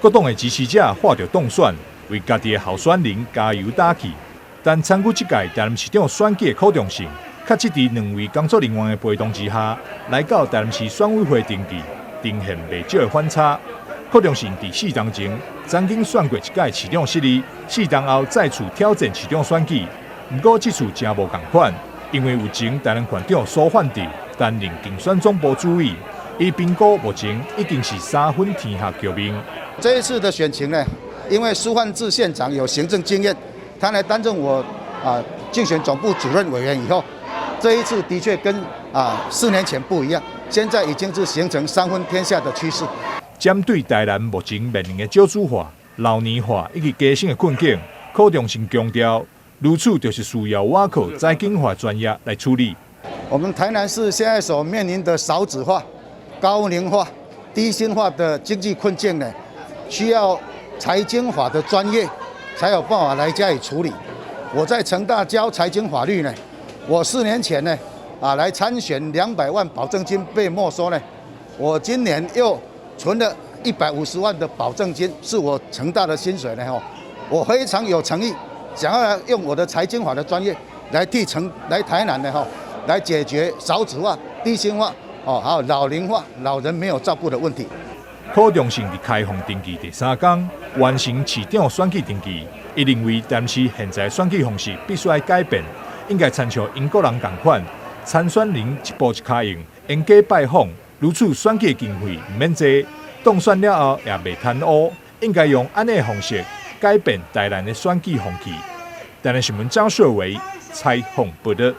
各黨的支持者看著當選，為家己的候選人加油打氣。但參與這屆台南市長選舉的柯長勝，較質佇兩位工作人員的陪同之下，來到台南市選委會登記，呈現袂少的反差。柯長勝佇4冬前曾經選過一屆市長失利，4冬後再次挑戰市長選舉，毋過這次誠無仝款，因為有前台南縣長蘇煥智擔任競選總部主委，伊評估目前已經是三分天下局面。這一次的選情呢，因為蘇煥智縣長有行政經驗，他來擔任我競選總部主任委員以後，這一次的確跟4年前不一樣，現在已經是形成三分天下的趨勢。針對台南目前面臨的少子化、老年化以及家生的困境，柯長勝強調，如此就是需要倚靠財經法專業來處理。我們台南市現在所面臨的少子化、高齡化、低薪化的經濟困境呢，需要財經法的專業才有辦法來加以處理。我在成大教財經法律呢，我4年前呢，來參選200萬保證金被沒收呢，我今年又存了150萬的保證金，是我成大的薪水呢吼，我非常有誠意，想要用我的財經法的專業來替成來台南的吼，來解決少子化、低薪化哦，還有老齡化、老人沒有照顧的問題。柯長勝佇開放登記第三工完成市長選舉登記，伊認為台南市現在選舉方式必須愛改變，應該參像英國人仝款，參選人一步一跤印，沿街拜訪。如此選舉經費毋免濟，當選了後也袂貪污，應該用按呢方式改變台南的選舉風氣。台南新聞張秀維採訪報導。